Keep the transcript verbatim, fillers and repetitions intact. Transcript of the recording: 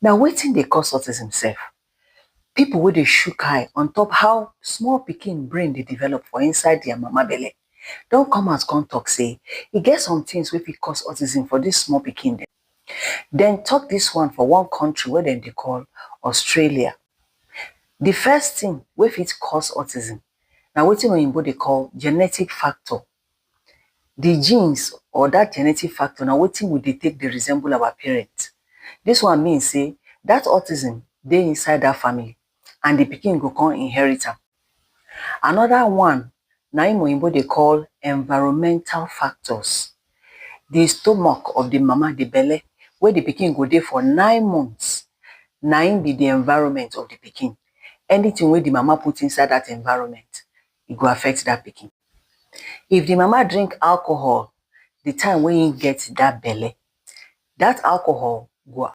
Now, wetin dey cause autism sef? People wey dey shook eye on top how small pikin brain dey develop for inside their mama belle don come out come talk say e get some things wey fit cause autism for this small pikin dem. Dem talk this one for one country wey dem dey call Australia. The first thing wey fit cause autism na wetin oyinbo dey call genetic factor. The genes or that genetic factor na wetin we dey take dey resemble our parents. This one mean say that autism dey inside that family and the pikin go come inherit am. Another one na im oyinbo dey call environmental factors. The stomach of the mama, the belle wey the pikin go dey for nine months, na im be the environment of the pikin. Anything wey the mama put inside that environment, e go affect that pikin. If the mama drink alcohol the time wey im get that belle, that alcohol go